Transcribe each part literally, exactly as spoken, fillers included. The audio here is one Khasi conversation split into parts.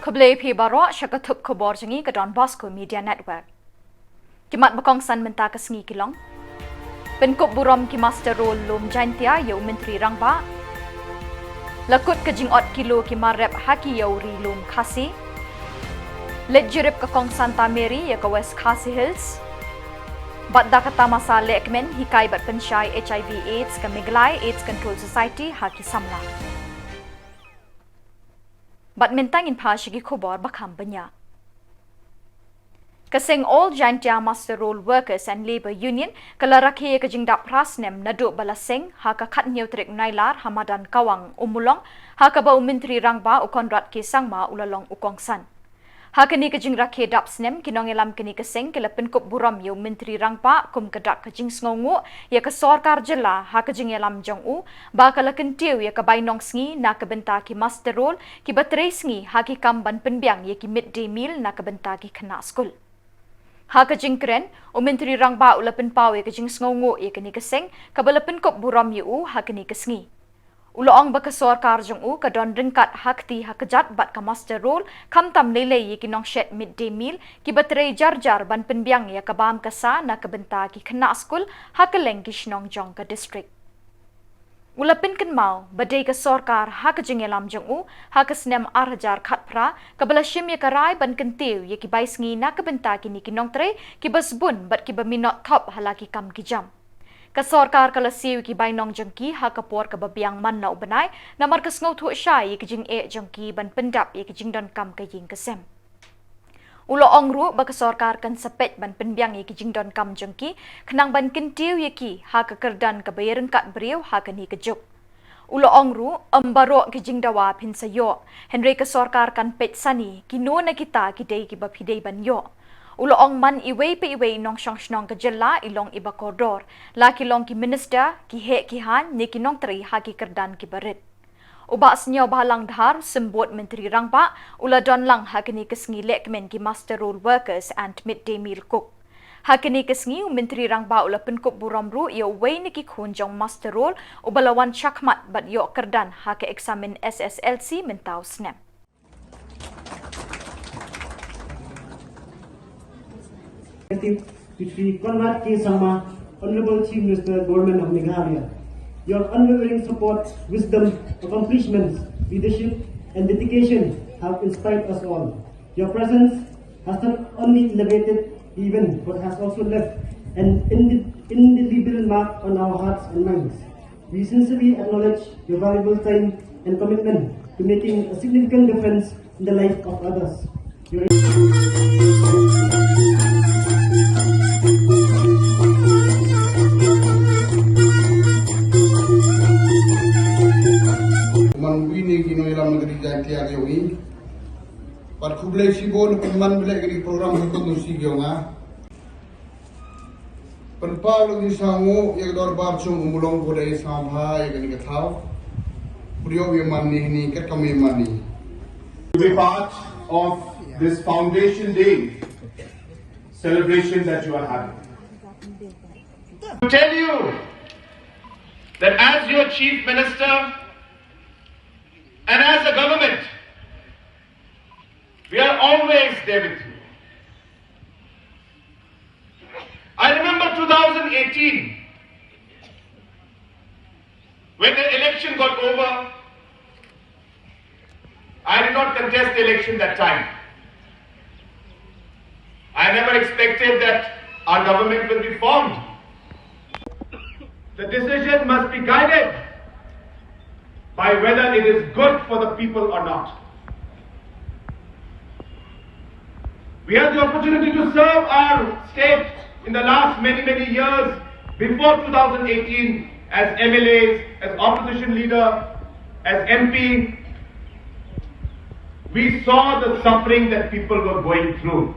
Khublei phi baroh sha ka thup khubor jong ngi ka Don Bosco Media Network. Ki mat ba kongsan mynta ka sngi ki long: Pynkup burom ki master roll lum Jaintia ïa u Myntri Rangbah. La kut ka jingot kilo ki mar rep ha ki ïew ri lum Khasi. Leit jurip ka Kong Santa Mary ïa ka West Khasi Hills. Bad da ka tamasa lehkmen hikai bad pynshai HIV AIDS ka Meghalaya AIDS Control Society ha ki samla. Bad mynta ngin phai sha ki khubor ba kham bniah. Ka seng All Jaintia Master Roll Workers and Labour Union ka la rakhe ïa ka jingdap phra snem naduh ba la seng ha ka khathynñiew tarik Nailar ha madan Kawang, Ummulong, ha kaba u Myntri Rangbah u Conrad K Sangma u la long u kongsan. Ha kane ka jingrakhe dap snem, ki nongïalam kane ka seng ki la pynkup burom ïa u Myntri Rangbah kum ka dak ka jingsngewnguh ïa ka sorkar jylla ha ka jingïalam jong u ba ka la kyntiew ïa ka bainong sngi na ka bynta ki master roll kiba trei sngi ha ki kam ban pynbiang ïa ki mid day meal na ka bynta ki khynnah skul. Ha ka jingkren, u Myntri Rangbah u la pynpaw ïa ka jingsngewnguh ïa kane ka seng kaba la pynkup burom ïa u ha kane ka sngi. U la ong ba ka sorkar jong u ka don ryngkat ha kti ha kjat bad ka master roll, khamtam lei lei ïa ki nongshet mid day meal kiba trei jar jar ban pynbiang ïa ka bam ka sa na ka bynta ki khynnah skul ha kylleng ki shnong jong ka district. U la pynkynmaw ba dei ka sorkar ha ka jingïalam jong u ha ka snem ar hajar khatphra kaba la shim ïa ka rai ban kyntiew ïa ki bai sngi na ka bynta kine ki nongtrei kiba sbun bad kiba minot thop ha la ki kam ki jam. Ka sorkar ka la siew ïa ki bainong jong ki ha ka por kaba biang man na u bnai namar ka sngewthuh shai ïa ki jingeh jong ki ban pyndap ïa ki jingdonkam ka ïing ka sem. U la ong ruh ba ka sorkar kan sa peit ban pynbiang ïa ki jingdonkam jong ki khnang ban kyntiew ïa ki ha ka kyrdan kaba ïaryngkat briew ha kane ka juk. U la ong ruh, ym baroh ki jingdawa phin sa ïoh, hynrei ka sorkar kan peit sani kino na kita ki dei kiba phi dei ban ïoh. U la ong man iwei pa iwei i nongshong shnong ka jylla i long iba kordor, la ki long ki minister, ki heh ki haiñ ne ki nongtrei ha ki kyrdan kiba rit. U Bah Sniawbhalang Dhar, Symbud Myntri Rangbah, u la don lang ha kane ka sngi lehkmen ki master roll workers and mid day meal cook. Ha kane ka sngi u Myntri Rangbah u la pynkup burom ruh ïa uwei na ki khun jong master roll uba la wan shakhmat bad ïoh kyrdan ha ka eksamin S S L C mynta u snem. To Shri Conrad K Sangma, Honorable Chief Minister, Government of Meghalaya. Your unwavering support, wisdom, accomplishments, leadership, and dedication have inspired us all. Your presence has not only elevated the event but has also left an inde- indelible mark on our hearts and minds. We sincerely acknowledge your valuable time and commitment to making a significant difference in the life of others. Your Man wi ne ki nongïalam na ka ri Jaintia ka jong i. Bad khublei shibun pynman bad leh ka ri program ha ka constituency ka jong nga. Pynpaw ïa ka jingsngewnguh ïa ka dorbar jong u Mulong ba dei sngewbha ïa kane ka thaw. Pyrshah ïa mani ni kat kam ïa mani. To be part of this Foundation Day celebration that you are having. To tell you that as your Chief Minister and as a government, we are always there with you. I remember two thousand eighteen, when the election got over, I did not contest the election that time. I never expected that our government will be formed. The decision must be guided by whether it is good for the people or not. We had the opportunity to serve our state in the last many, many years before two thousand eighteen as M L As, as opposition leader, as M P. We saw the suffering that people were going through.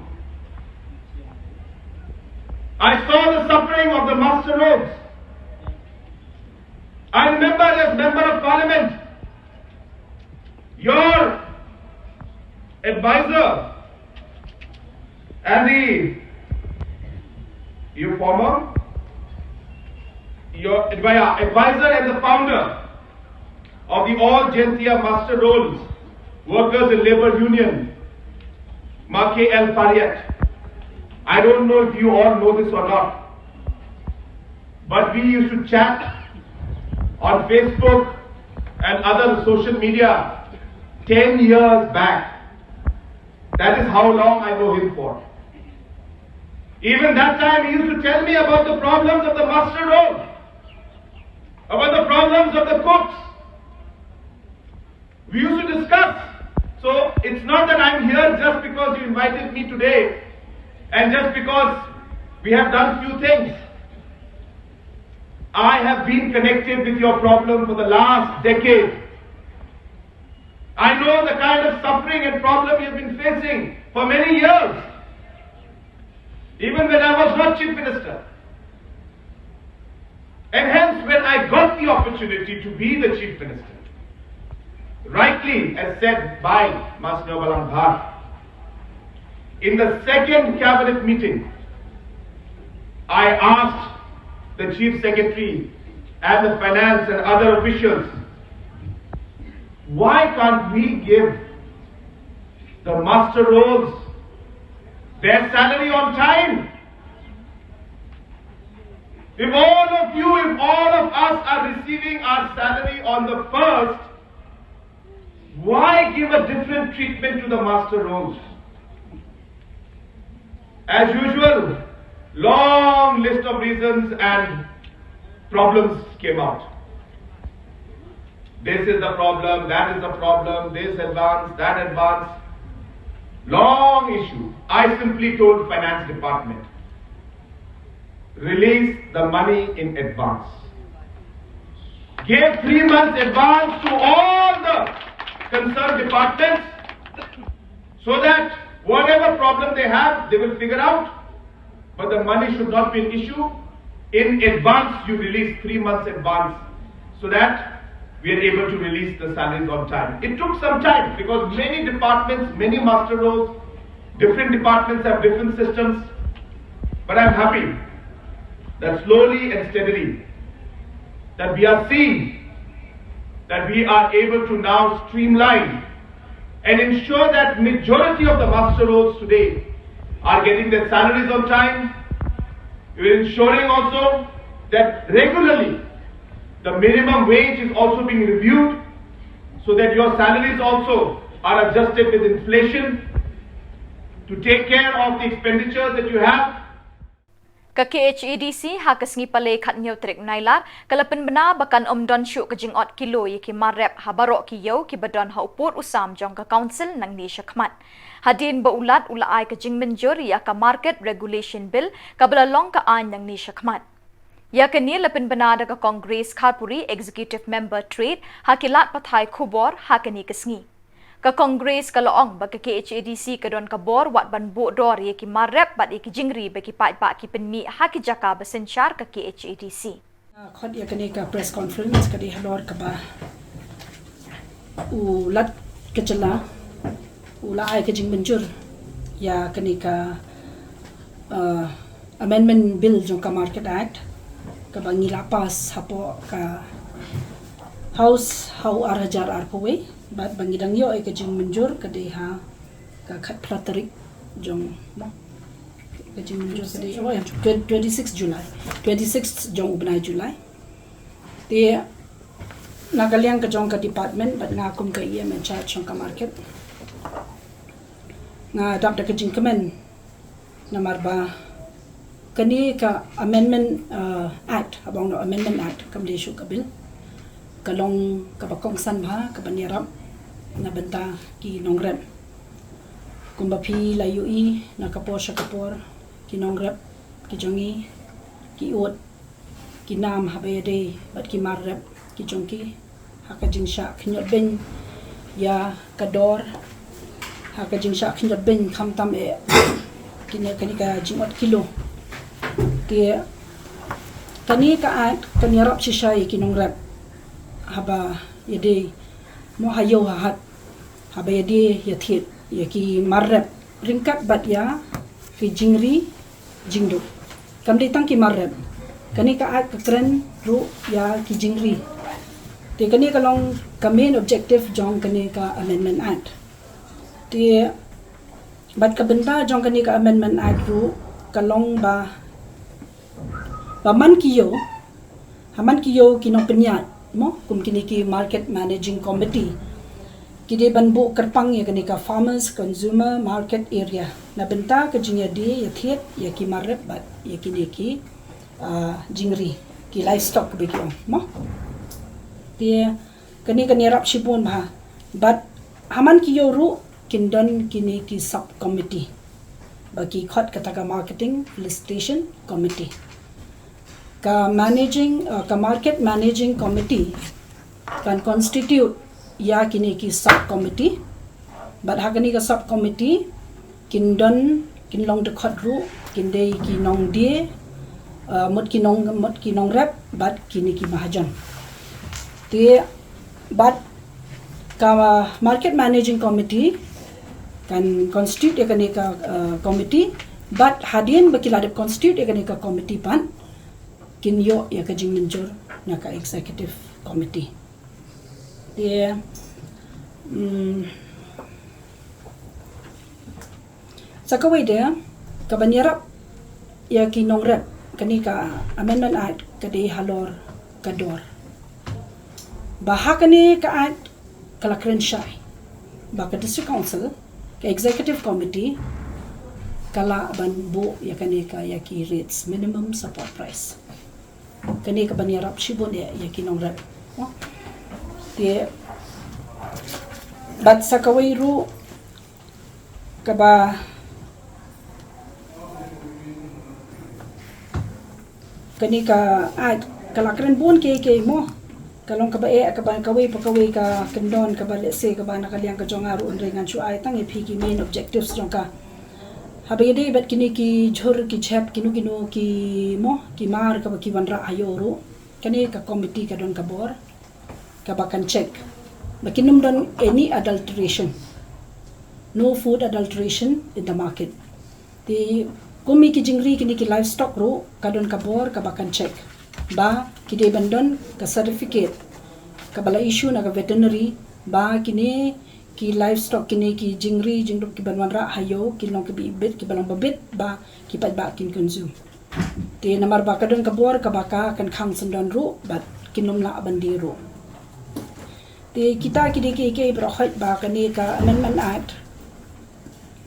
I saw the suffering of the master roads. I remember as Member of Parliament, your advisor and the, your former, your advi- advisor and the founder of the All Jaintia Master Rolls Workers and Labour Union, Ma K L Pariat. I don't know if you all know this or not, but we used to chat on Facebook and other social media ten years back. That is how long I know him for. Even that time, he used to tell me about the problems of the muster roll, about the problems of the cooks. We used to discuss. So it's not that I'm here just because you invited me today and just because we have done few things. I have been connected with your problem for the last decade. I know the kind of suffering and problem you've been facing for many years, even when I was not Chief Minister. And hence, when I got the opportunity to be the Chief Minister, rightly as said by Mas Newbalang Dhar, in the second cabinet meeting, I asked the Chief Secretary and the finance and other officials, why can't we give the muster rolls their salary on time? If all of you, if all of us are receiving our salary on the first, why give a different treatment to the muster rolls? As usual, long list of reasons and problems came out. This is the problem, that is the problem, this advance, that advance. Long issue. I simply told finance department, release the money in advance. Give three months advance to all the concerned departments so that whatever problem they have, they will figure out. But the money should not be an issue. In advance, you release three months advance so that we are able to release the salaries on time. It took some time because many departments, many muster rolls, different departments have different systems. But I'm happy that slowly and steadily that we are seeing that we are able to now streamline and ensure that majority of the muster rolls today are getting their salaries on time. We're ensuring also that regularly the minimum wage is also being reviewed so that your salaries also are adjusted with inflation to take care of the expenditures that you have. Ka K H A D C ha ka sngi Palei khathynñiew tarik Nailar ka la pynbna ba kan ym don shuh ka jingot kilo ïa ki mar rep ha baroh ki ïew kiba don ha u pud u sam jong ka Council nangne shakhmat. Hadien ba u Lat u la ai ka jingmynjur ïa ka Market Regulation Bill kaba la long ka aiñ nangne shakhmat. Ïa kane la pynbna da ka Kong Grace Kharpuri, Executive Member Trade, ha ki lad pathai khubor ha kane ka sngi. Ka Kong Grace ka la ong ba ka K H A D C ka don ka bor wat ban buh dor ïa ki mar rep bad ïa ki jingri ba ki paidbah ki pynmih ha ki jaka ba synshar ka K H A D C. Khot ïa kane ka press conference ka dei halor kaba u Lat ka jylla u la ai ka jingmynjur ïa kane ka Amendment Bill jong ka Market Act kaba ngi la pass hapoh ka House ha u ar hajar arphew wei bad ba ngi dang ïoh ïa ka jingmynjur ka dei ha ka khatphra tarik jong ka jingmynjur ka dei oh ya twenty six July, twenty six jong u bnai July. Te na ka liang ka jong ka department bad nga kum ka E M in charge jong ka market nga dap da ka jingkmen. Namar ba kane ka amendment act, haba ong noh amendment act kam dei shuh ka bill, ka long kaba kongsan bha kaban ïarap na bynta ki nongrep. Kumba phi la ïohi na ka por sha ka por ki nongrep ki jong ngi ki ud ki nam haba ïadei bad ki mar rep ki jong ki ha ka jingshah khynñiot beiñ ïa ka dor, ha ka jingshah khynñiot beiñ khamtam eh kine kane ka jingot kilo. Te kane ka act kan ïarap shisha ïa ki nongrep haba ïadei mo ha ïew ha hat haba ïadei ïathied ïa ki mar rep ryngkat bad ïa ki jingri jingduk. Kam dei tang ki mar rep, kane ka act ka kren ruh ïa ki jingri. Te kane ka long ka main objective jong kane ka amendment act. Te Bad ka bynta jong kane ka Amendment Act ruh ka long ba, ba man ki ïew, ha man ki ïew ki nongpynïaid, mo, kum kine ki Market Managing Committee, ki dei ban buh kyrpang ïa kane ka Farmers Consumer Market Area na bynta ka jingïadie ïathied ïa ki mar rep bad ïa kine ki, ah, jingri, ki livestock ba ki ong, mo. Te kane kan ïarap shibun bha. Bad ha man ki ïew ruh kin don kine ki sub committee ba ki khot kata ka Marketing Felicitation Committee. Ka managing, uh, ka Market Managing Committee kan constitute ïa kine ki sub committee. Bad ha kane ka sub committee kin don, kin long dkhot ruh, kin dei ki nongdie, uh, mut ki nong, mut ki nongrep bad kine ki mahajon. Te bad ka Market Managing Committee kan constitute ïa kane ka, uh, committee, bad hadien ba ki la dep constitute ïa kane ka committee pat kin ïoh ïa ka jingmynjur na ka Executive Committee. Te, mm, sa kawei de, ka ban ïarap ïa ki nongrep, kane ka Amendment Act ka dei halor ka dor. Ba ha kane ka Act ka la kren shai ba ka District Council, ka Executive Committee, ka lah ban buh ïa kane ka, ïa ki rates, minimum support price. Kane ka ban ïarap shibun ïa, ïa ki nongrep. Te bad sa kawei ruh kaba kane ka, ah, ka la kren bun kiei kiei mo. Ka long kaba eh, kaba kawei pa kawei ka kyndon kaba lehse kaba na ka liang ka jong nga ruh hynrei ngan shu ai tang ïa phi ki main objectives jong ka. Haba ïadei bad kine ki jhur ki jhep kino kino ki mo, ki mar kaba ki wanrah ha ïew ruh, kane ka committee ka don ka bor kaba kan check ba kin ym don any adulteration, no food adulteration in the market. Te kum ïa ki jingri kine ki livestock ruh ka don ka bor kaba kan check ba ki dei ban don ka certificate kaba la issue na ka veterinary ba kine ki livestock, kine ki jingri jingdup ki ban wanrah ha ïew kin long kiba ibit, kiba long babit ba ki paidbah kin consume. Te namar ba ka don ka bor kaba ka kan khang syndon ruh bad kin ym lah ban die ruh. Te kita ki dei kiei kiei baroh khoit ba kane ka Amendment Act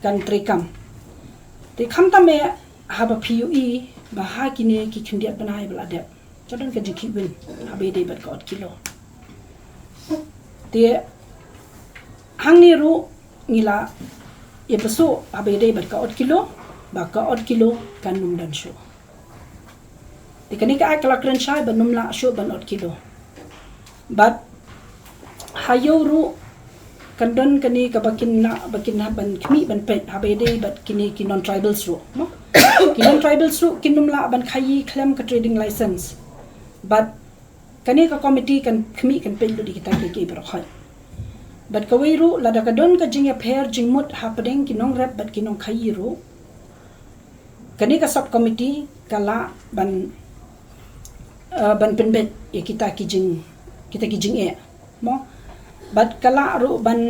kan treikam. Te khamtam eh haba phi ïohi ba ha kine ki khyndiat bnai ba la dep ka don ka jingkhih win haba ïadei bad ka ot kilo. Te hangne ruh ngi la ïapyrshah haba ïadei bad ka ot kilo ba ka ot kilo kan ym don shuh. Te kane ka Act ka la kren shai ban ym lah shuh ban ot kilo. Bad ha ïew ruh kan don kane kaba kin lah, ba kin lah ban khmih ban peit haba ïadei bad kine ki non-tribals ruh mo. Ki non-tribals ruh kin ym lah ban khaïi khlem ka trading license. Bad kane ka committee kan khmih kan peit lut ïa kita kiei kiei baroh khoit. Bad kawei ruh lada ka don ka jingïapher jingmut hapdeng ki nongrep bad ki nongkhaïi ruh, kane ka sub committee ka lah ban, eh, ban pynbeit ïa kita ki jing, kita ki jingeh mo. Bad ka lah ruh ban,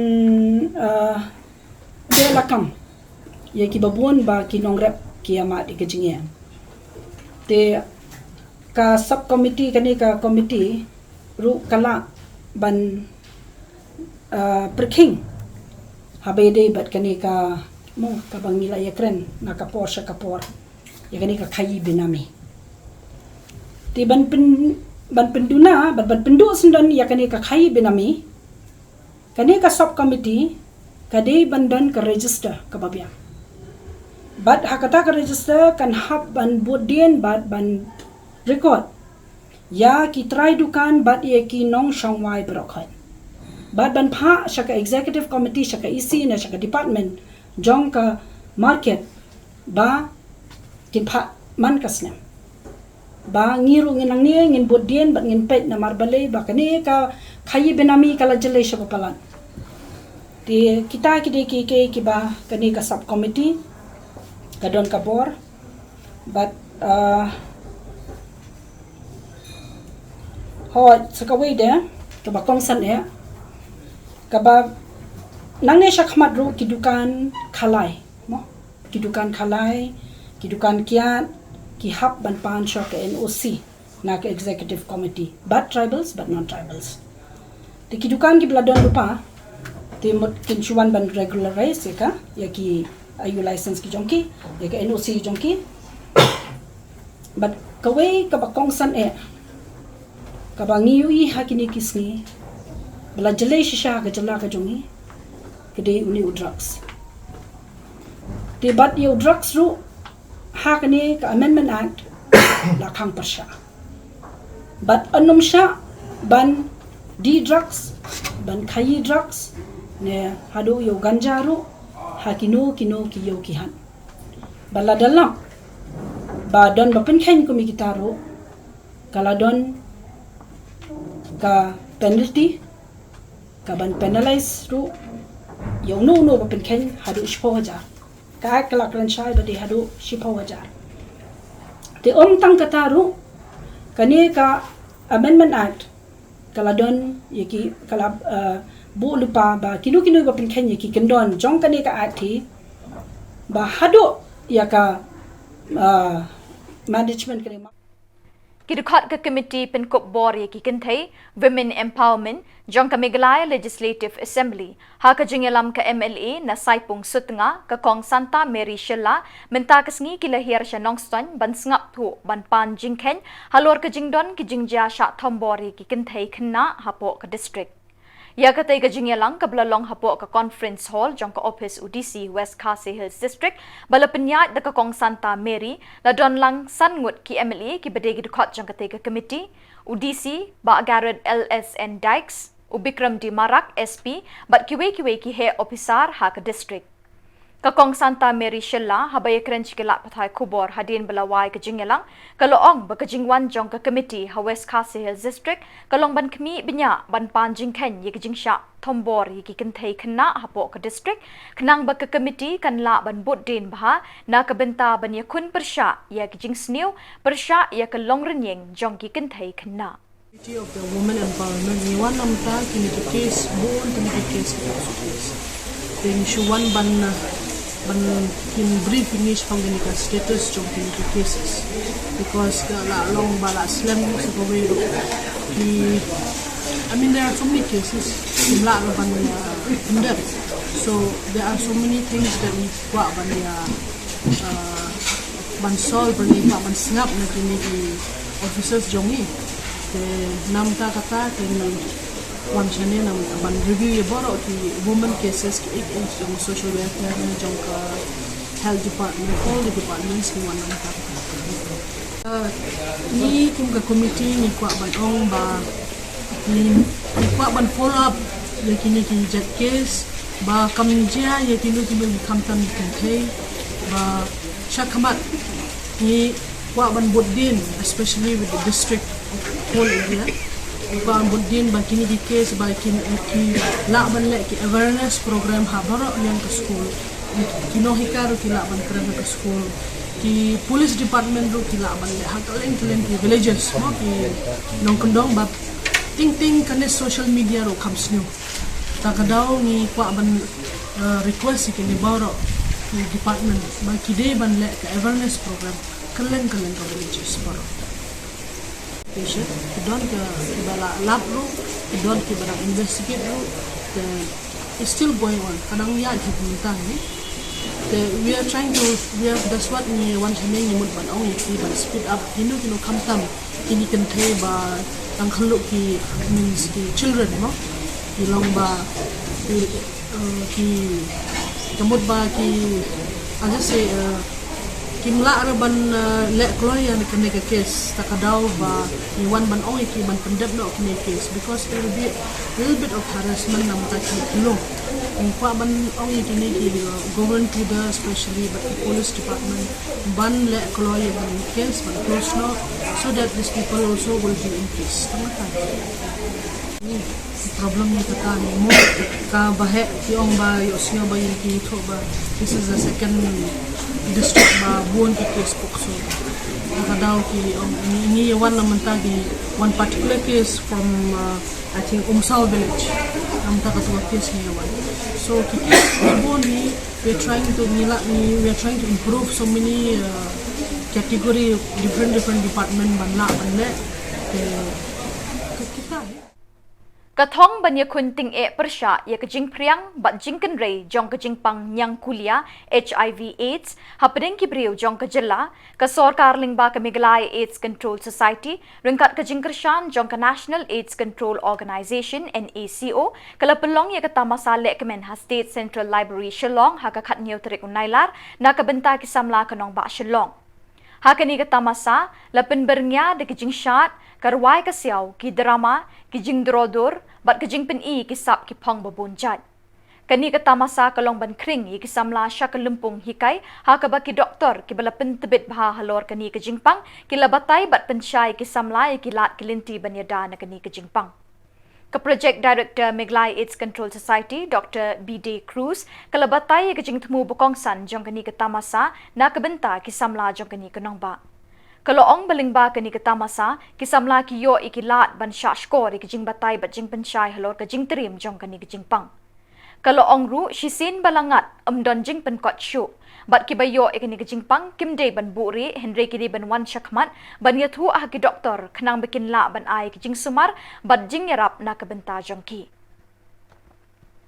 eh, beh lakam ïa kiba bun ba ki nongrep ki ïa mad ïa ka jingeh. Te ka sub committee, kane ka committee ruh ka lah ban, ah, pyrkhing haba ïadei bad kane ka mo kaba ngi la ïakren na ka por sha ka por ïa kane ka khaïi benami. Te ban pyn, ban pynduna, ban, ban pynduh syndon ïa kane ka khaïi benami, kane ka sub committee ka dei ban don ka register kaba biang. Bad ha kata ka register kan hap ban bud dien bad ban record ïa ki trai dukan bad ïa ki nongshong wai baroh khoit. Bad ban phah sha ka executive committee, sha ka E C ne sha ka department jong ka market ba kin phah man ka snem. Ba ngi ruh ngin nangne ngin bud dien bad ngin peit namar balei ba kane ka khaïi benami ka la jlei sha ba palat. Te kita ki dei kiei kiei kiba kane ka sub committee ka don ka bor. Bad, ah, hooid, sa kawei de kaba kongsan eh, kaba nangne shakhmat ruh ki dukan khalai Ki dukan khalai, ki dukan kiad, ki hap ban pan sha ka N O C na ka executive committee, bad tribals bad non-tribals. Te ki dukan kiba la don lypa, te mut kin shu wan ban regularize ïa ka, ïa ki, ïa u license ki jong ki, ïa ka N O C ki jong ki. Bad kawei kaba kongsan eh, kaba ngi ïohi ha kine ki sngi, ba la jlei shisha ha ka jylla ka jong ngi, ka dei une u drugs. Te bad ïa u drugs ruh, ha kane ka Amendment Act, la khang pyrshah. Bad ym shym ban die drugs, ban khaïi drugs, ne haduh ïa u ganja ruh, ha kino kino ki ïew ki hat. Bad lada lap ba don ba pynkheiñ kum ïa kita ruh, ka la don ka penalty, ka ban penalize ruh ïa uno uno ba pynkheiñ haduh shiphew hajar. Ka Act ka la kren shai ba dei haduh shiphew hajar. Te ym tang kata ruh, kane ka Amendment Act ka la don ïa ki, ka la, eh, buh lypa ba kino kino ba pynkheiñ ïa ki kyndon jong kane ka Act hi, ba haduh ïa ka, eh, management kane. Ki dkhot ka Committee Pynkup Bor ïa ki Kynthei, Women Empowerment, jong ka Meghalaya Legislative Assembly, ha ka jingïalam ka M L A na Saipung Sutnga, ka Kong Santa Mary Shylla, mynta ka sngi ki la hiar sha Nongstoiñ ban sngap thuh ban pan jingkheiñ halor ka jingdon ki jingjia shah thombor ïa ki kynthei khynnah hapoh ka district. Ïa katei ka jingïalang kaba la long hapoh ka Conference Hall jong ka ophis u D C West Khasi Hills District, ba la pynïaid da ka Kong Santa Mary, la don lang san ngut ki M L A kiba dei ki dkhot jong katei ka committee, u D C, Bah Garod L S N Dykes, u Bikram D Marak, S P, bad kiwei kiwei ki heh ophisar ha ka district. Ka Kong Santa Mary Shylla, haba ïakren sha ki lad pathai khubor hadien ba la wai ka jingïalang, ka la ong ba ka jingwan jong ka committee ha West Khasi Hills District ka long ban khmih bniah ban pan jingkheiñ ïa ka jingshah thombor ïa ki kynthei khynnah hapoh ka district, khnang ba ka committee kan lah ban bud dien bha na ka bynta ban ïakhun pyrshah ïa ka jingsniew, pyrshah ïa ka longrynïeng jong ki kynthei khynnah. Committee of the Women Empowerment, ngi wan na mynta kine ki case, bun kine ki case, ki case. Te ngi shu wan ban, uh, ban kin brief ïa ngi shaphang kane ka status jong kine ki cases. Because ka la long ba la slem sa kawei ruh. Ki, I mean, there are so many cases. Kim lah ruh ban, uh, pyndep. So there are so many things that we kwah ban, uh, uh, ban solve, ban, ban sngap na kine ki officers jong ngi. Te na mynta kata te ngi wan shane na mynta ban review ïa baroh ki women cases, ki ek ek jong social welfare ne jong ka health department, all the departments ngi wan na mynta. Uh, ngi kum ka committee ngi kwah ban ong ba ngi, ngi kwah ban follow up ïa kine ki jait case ba kam jia ïa kino kino ki khamtam ki kynthei ba sha khmat ngi kwah ban bud dien, especially with the district of whole area. Ngi kwah ban bud dien ba kine ki case ba kin, ki lah ban leh ki awareness program ha baroh liang ka school. Ki nonghikai ruh ki lah ban kren ha ka school. Ki police department ruh ki lah ban leh ha kylleng kylleng ki villages, mo, ki nongkyndong, ba ting ting kane social media ruh kam sniew. Ta ka daw ngi kwah ban, uh, request ïa kine baroh ki department ba ki dei ban leh ka awareness program kylleng kylleng ka villages baroh. Patient, ki don ki, kiba la lap ruh, ki don kiba dang investigate ruh, te it's still going on. Ka dang ïaid ha ka mynta hi. Te we are trying to, we are, that's what ngi wan shane ngi mut ban ong ïa ki ban speed up, kino kino khamtam kine ki kynthei ba dang khlem ki, means ki children, mo. Ki long ba ki, uh, ki, ka mut ba ki, as I say, uh, kim lah ruh ban, uh, leh kloi ïa kane ka case, ta ka daw ba ngi wan ban ong ïa ki ban pyndep noh kine case, because there will be a little bit of harassment na bynta ki khyllung. Ngi kwah ban ong ïa kine ki, uh, government leader especially, bad ki police department ban leh kloi ïa kine case ban close noh, so that these people also will be in peace. Tang kata. Problem ïa kata hi mo, kaba heh ki ong ba ïohsngew ba ïa ki thoh ba this is the second district ba bun ki case POCSO. Ka daw ki ong ngi, ngi wan na mynta ki one particular case from, uh, I think Umsaw village. Na mynta katu ka case ngi wan. So kita bun ni, we are trying to ngi lah ni, we are trying to improve so many uh, category, different different department ban lah ban leh. Te kita ni. Ka thong ban ïakhun tyngeh pyrshah ïa ka jingphriang bad jingkynrei jong ka jingpang ñiangkulia HIV AIDS hapdeng ki briew jong ka jylla, ka sorkar lyngba ka Meghalaya AIDS Control Society ryngkat ka jingkyrshan jong ka National AIDS Control Organisation, NACO, ka la pynlong ïa ka tamasa lehkmen ha State Central Library Shillong ha ka khatñiew tarik u Nailar na ka bynta ki samla ka nongbah Shillong. Ha kane ka tamasa la pynbyrngia da ki jingshad, ka rwai ka siaw, ki drama, ki jingdro dur bad ka jingpyni ki sap ki phong ba bun jait. Kane ka tamasa ka long ban khring ïa ki samla sha ka lympung hikai ha kaba ki doktor kiba la pyntbit bha halor kane ka jingpang ki la batai bad pynshai ïa ki samla ïa ki lad ki lynti ban ïada na kane ka jingpang. Ka Project Director Meghalaya AIDS Control Society, Dr. B. De Cruz, ka la batai ïa ka jingthmu ba kongsan jong kane ka tamasa na ka bynta ki samla jong kane ka nongbah. Ka la ong ba lyngba kane ka tamasa ki samla ki ïoh ïa ki lad ban shah shkor ïa ka jingbatai bad jingpynshai halor ka jingtriem jong kane ka jingpang. Ka la ong ruh shisien ba la ngat ym don jingpynkot shuh bad kiba ïoh ïa kane ka jingpang kim dei ban buhrieh hynrei ki dei ban wan shakhmat ban ïathuh ha ki doktor khnang ba kin lah ban ai ka jingsumar bad jingïarap na ka bynta jong ki.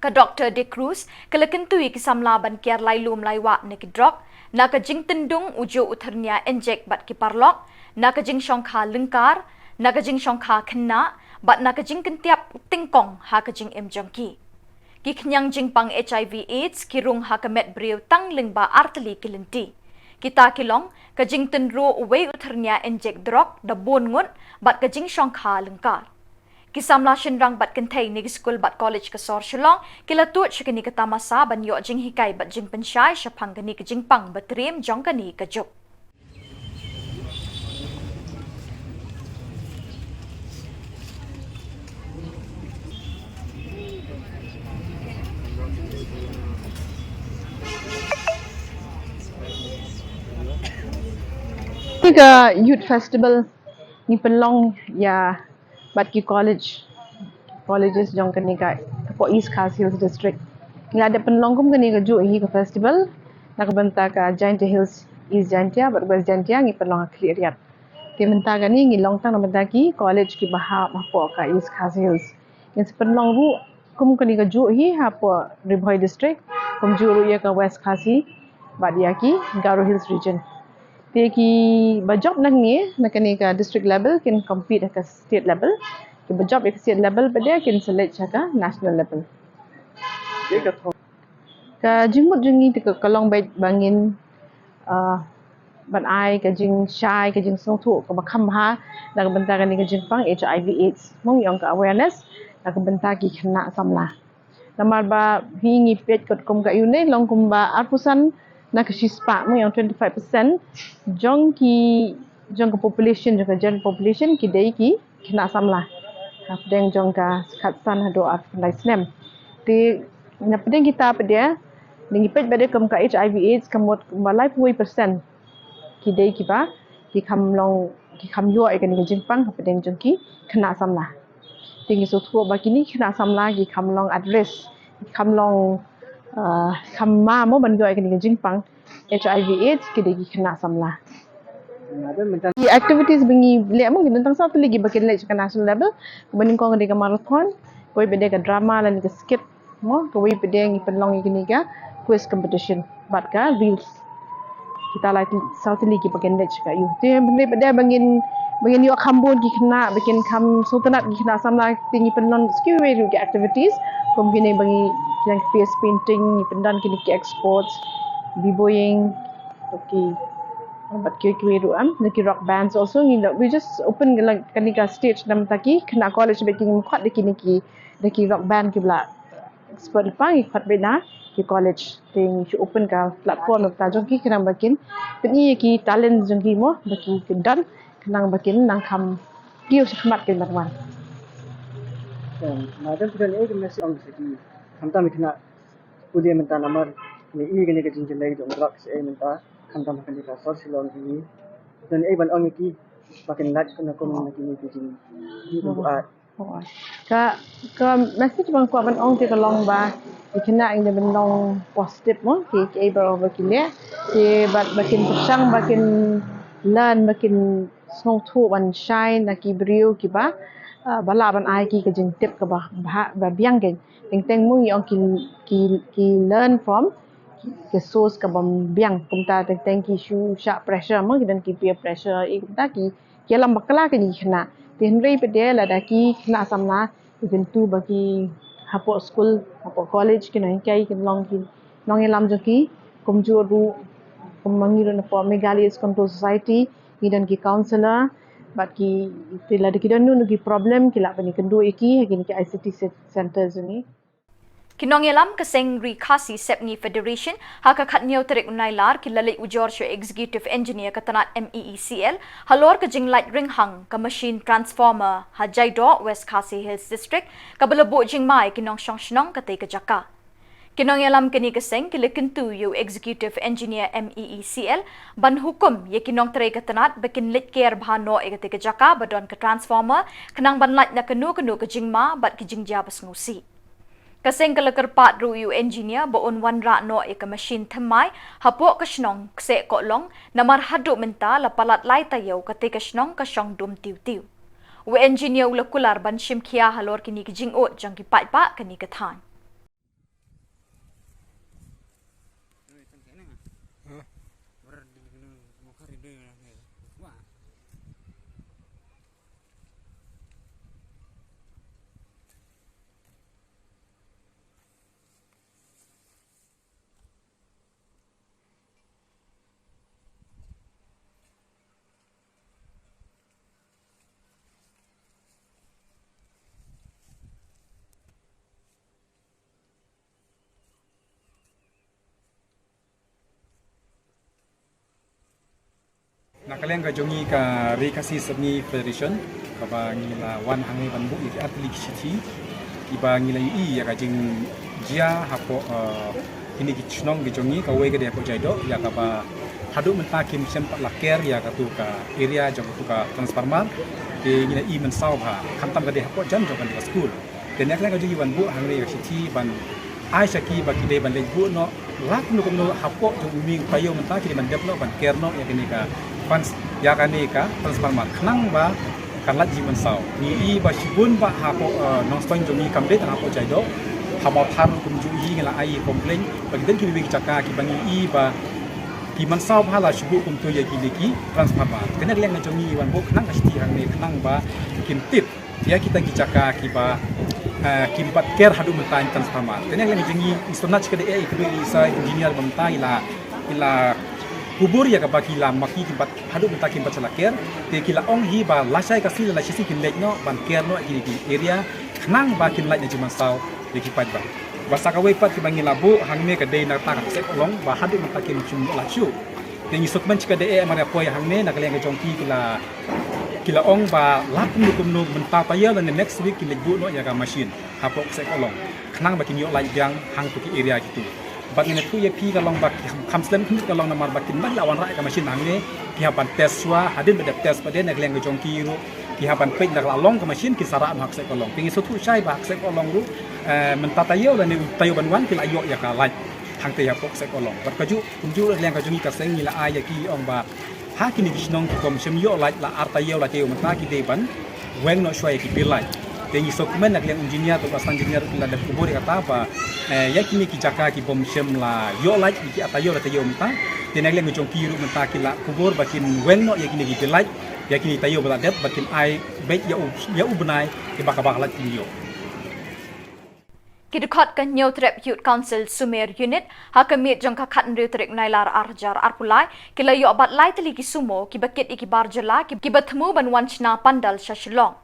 Ka Dr. De Cruz ka la kyntu ïa ki samla ban kiar lai lum lai wah na ki drok, na ka jingtyndung u juh u thyrnia injek bad ki paralok, na ka jingshongkha lyngkar, na ka jingshongkha khynnah bad na ka jingkyntiap tyngkong ha ka jingim jong ki. Ki khñiang jingpang HIV AIDS ki rung ha ka met briew tang lyngba artylli ki lynti. Kita ki long ka jingtynruh uwei u thyrnia injek drok da bun ngut bad ka jingshongkha lyngkar. Ki samla shynrang bad kynthei na ki skul bad college ka sor Shillong ki la tuid sha kane ka tamasa ban ïoh jinghikai bad jingpynshai shaphang kane ka jingpang ba triem jong kane ka juk. Ni ka Youth Festival ni pynlong ïa bad ki college, colleges jong kane ka hapoh East Khasi Hills District. Ngi la dep pynlong kum kane ka juh hi ka festival na ka bynta ka Jaintia Hills, East Jaintia bad West Jaintia ngi pynlong ha Khliehriat. Te mynta kane ngi long tang na bynta ki college kiba hap hapoh ka East Khasi Hills. Ngin sa pynlong ruh kum kane ka juh hi hapoh Ri Bhoi District, kumjuh ruh ïa ka West Khasi bad ïa ki Garo Hills Region. Te kiba jop na ngi na kane ka district level kin compete ha ka state level. Kiba jop ïa ka state level pat de kin select ha ka national level. Ka jingmut jong ngi te ka long beit ba ngin ban ai ka jingshai, ka jingsngewthuh kaba kham bha na ka bynta kane ka jingpang HIV AIDS. Mo ngi ong ka awareness na ka bynta ki khynnah samla. Namar ba hi ngi peit katkum ka ïa une long kumba arphew san na ka shispah, mo ngi ong twenty five percent jong ki, jong ka population, jong ka general population ki dei ki khynnah samla hapdeng jong ka khatsan haduh arphew lai snem. Te na pdeng kita pat de, ngi peit ba de kum ka HIV AIDS ka mut kumba laiphew percent ki dei kiba ki kham long, ki kham ïoh ïa kane ka jingpang hapdeng jong ki khynnah samla. Te ngi sngewthuh ba kine ki khynnah samla ki kham long at risk, ki kham long, kham ma mo ban ïoh ïa kane ka jingpang HIV AIDS ki dei ki khynnah samla. Ki activities ba ngi leh mo ki don tang saw tylli kiba kin leh sha ka national level. Kaba nyngkong ka dei ka marathon, kawei pat de ka drama lane ka skit, mo kawei pat de ngi pynlong ïa kane ka quiz competition bad ka reels. Kita lai saw tylli kiba kin leh sha ka ïu. Te hynrei pat de ba ngin, ba ngin ïoh kham bun ki khynnah ba kin kham sngewtynnat ki khynnah samla te ngi pynlong kiwei ruh ki activities kum kine ba ngi, ki dang face painting, ngi pyndon kine ki exports, biboying, okay, bad kiwei kiwei ruh em, na ki rock bands also ngi, we just open kane ka stage na bynta ki khynnah college ba ki ngim khot da kine ki, da ki rock band kiba la expert lypa, ngi khot beit na ki college. Te ngi shu open ka platform na bynta jong ki khnang ba kin pyni ïa ki talent jong ki mo ba ki don, khnang ba kin nang kham kiew shakhmat kin ban wan. Madam, phi don ei ka message ong sha ki, khamtam ki khynnah skul ïa mynta namar ngi i kane ka jingjyllei jong drugs ei mynta, khamtam kane ka sor Shillong hi. Don ei ban ong ïa ki ba kin lait na kum na kine ki jing, ki jingbuaid. Ka, ka message ba nga kwah ban ong te ka long ba ki khynnah ngi dei ban long positive mo, ki, ki able ba ki leh, ki bad ba kin pyrshang ba kin learn, ba kin sngewthuh ban shine na ki briew kiba, ah, ba lah ban ai ki ka jingtip kaba, ba, ba biang kein. Teng teng mo ngi ong ki, ki, ki learn from ki source kaba biang, kumta teng teng ki shu shah pressure mo, ki don ki peer pressure, i kumta ki, ki ïalam bakla kine ki khynnah. Te hynrei pat de lada ki khynnah samla, even tu ba ki hapoh skul, hapoh college, ki nonghikai, ki long ki nongïalam jong ki, kumjuh ruh, kum ma ngi ruh napoh Meghalaya Youth Control Society, ngi don ki counsellor, bad ki, te lada ki don no no ki problem, ki lah ban ïakynduh ïa ki ha kine ki I C T ce-, centre jong ngi. Ki nongïalam ka seng Ri Khasi Sepngi Federation ha ka khathynñiew tarik u Nailar ki la leit ujor sha u Executive Engineer ka tnat M E E C L halor ka jinglait ringhang ka machine transformer ha Jaidoh, West Khasi Hills District, kaba la buh jingma ïa ki nongshong shnong katei ka jaka. Ki nongïalam kane ka seng ki la kyntu ïa u Executive Engineer M E E C L ban hukum ïa ki nongtrei ka tnat ba kin leit ker bha noh ïa katei ka jaka ba don ka transformer, khnang ban lait na kano kano ka jingma bad ki jingjia ba sngewsih. Ka seng ka la kyrpad ruh ïa u engineer ba un wanrah noh ïa ka machine thymmai hapoh ka shnong Kseh Kohlong, namar haduh mynta la palat lai taïew katei ka shnong ka shong dum tiw tiw. U engineer u la kular ban shim khia halor kine ki jingud jong ki paidbah kane ka thaiñ. Na ka liang ka jong ngi ka Ri Khasi Sepngi Federation, kaba ngi la wan hangne ban buh ïa ki artylli ki shithi, kiba ngi la ïohi ïa ka jingjia hapoh, eh, kine ki shnong ki jong ngi, kawei ka dei hapoh Jaidoh, ïa kaba haduh mynta kim shym pat la ker ïa katu ka area jong katu ka transformer, te ngi la i mynsaw bha, khamtam ka dei hapoh jan jong kane ka skul. Te na ka liang ka jong ngi wan buh hangne ka shithi ban ai sha ki ba ki dei ban leit buh noh la kumno kumno hapoh jong u miej taïew mynta ki dei ban dep noh ban ker noh ïa kane ka fans ïa kane ka transformer khnang ba kan lait jingmynsaw. Ngi i ba shibun ba hapoh, eh, Nongstoiñ jong ngi kam dei tang hapoh Jaidoh, ha Mawthar kumjuh hi ngi la ai complain ba ki don kiwei ki jaka kiba ngi i ba ki mynsaw bha la shu buh kumto ïa kine ki transformer. Te na ka liang ka jong ngi wan buh khnang ka shithi hangne khnang ba kin tip ïa kita ki jaka kiba, eh, kim pat ker haduh mynta ïa ki transformer. Te na ka liang ka jong ngi, i sngewtynnat shikatdei ïa i kyrduh i sa engineer ba mynta i la, i la kubur ïa kaba ki la maki kim pat haduh mynta kim pat sa la ker. Te ki la ong hi ba lashai ka sngi lashai sngi kin leit noh ban ker noh ïa kine ki area khnang ba kin lait na jingmynsaw ïa ki paidbah. Bad sa kawei pat kiba ngi la buh hangne ka dei na kata ka Kseh Kohlong ba haduh mynta kim shym la shu. Te ngi sngewkmen shikatdei eh mar ïa poi hangne na ka liang ka jong ki ki la, ki la ong ba la kumno kumno mynta taïew lane next week kin leit buh noh ïa ka machine hapoh Kseh Kohlong khnang ba kin ïoh lait biang hangto ki area kitu. Bad ngan ïathuh ïa phi ka long ba ki kham, kham slem khyndiat ka long namar ba kin ym lah wanrah ïa ka machine hangne, ki hap ban test shuwa, hadien ba dep test pat de na ka liang ka jong ki ruh ki hap ban peit lada ka la long ka machine kin sa rah noh ha Kseh Kohlong. Te ngi sngewthuh shai ba ha Kseh Kohlong ruh, eh, mynta taïew lane u taïew ban wan ki la ïoh ïa ka light hangtei hapoh Kseh Kohlong. Bad kajuh kumjuh na ka liang ka jong ngi ka seng ngi la ai ïa ki ong ba ha kine ki shnong ki bym shym ïoh light la ar taïew la taïew mynta ki dei ban weng noh shuwa ïa ki bill light. Te ngi sngewkmen na ka liang engineer bad assistant engineer ki la dep kubur ïa kata ba, eh, ïa kine ki jaka ki bym shym la ïoh light ïa ki ar taïew la taïew mynta. Te na ka liang ka jong ki ruh mynta ki la kubur ba kin weng noh ïa kine ki bill light ïa kine ki taïew ba la dep ba kin ai beit ïa u, ïa u bnai ïa ba ka ba ka light kin ïoh. Ki dkhot ka Hynñiewtrep Youth Council Sumer Unit ha ka miet jong ka khathynriew tarik Nailar ar hajar arphew lai ki la ïoh bat lai tylli ki sumo kiba kit ïa ki bar jylla ki, kiba thmu ban wan shna pandal sha Shillong.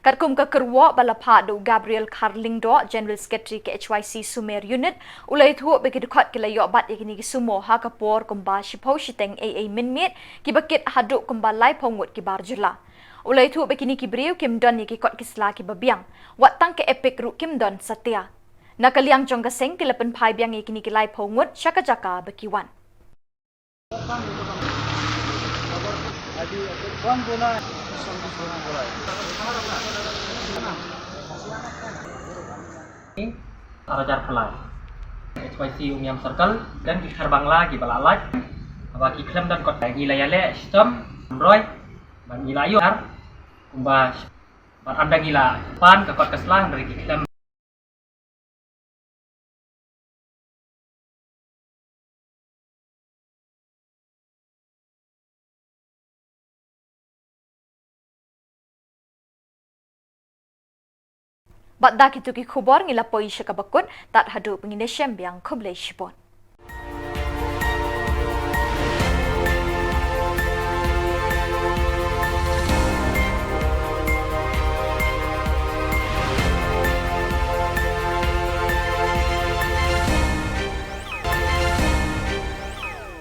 Katkum ka kyrwoh ba la phah da u Gabriel Kharlyngdoh, General Secretary ka H Y C Sumer Unit, u la ïathuh ba ki dkhot ki la ïoh bat ïa kine ki sumo ha ka por kumba shiphew shiteng eiei mynmiet kiba kit haduh kumba laiphew ngut ki bar jylla. U la ïathuh ba kine ki briew kim don ïa ki kot ki sla kiba biang, wat tang ka EPIC ruh kim don satia. Na ka liang jong ka seng ki la pynphai biang ïa kine ki laiphew ngut sha ka jaka ba ki wan. Arajar Phalai, H Y C Umiam Circle, don ki kher Bangla kiba la lait, haba ki khlem don kot, ngi la ïaleh shitom roi, bad ngi la ïoh ar kumba, bad ynda ngi la pan ka kot ka sla, hynrei ki khlem. Bad da kito ki khubor ngi la poi sha kaba kut, tad haduh ba ngin ïashem biang, khublei shibun.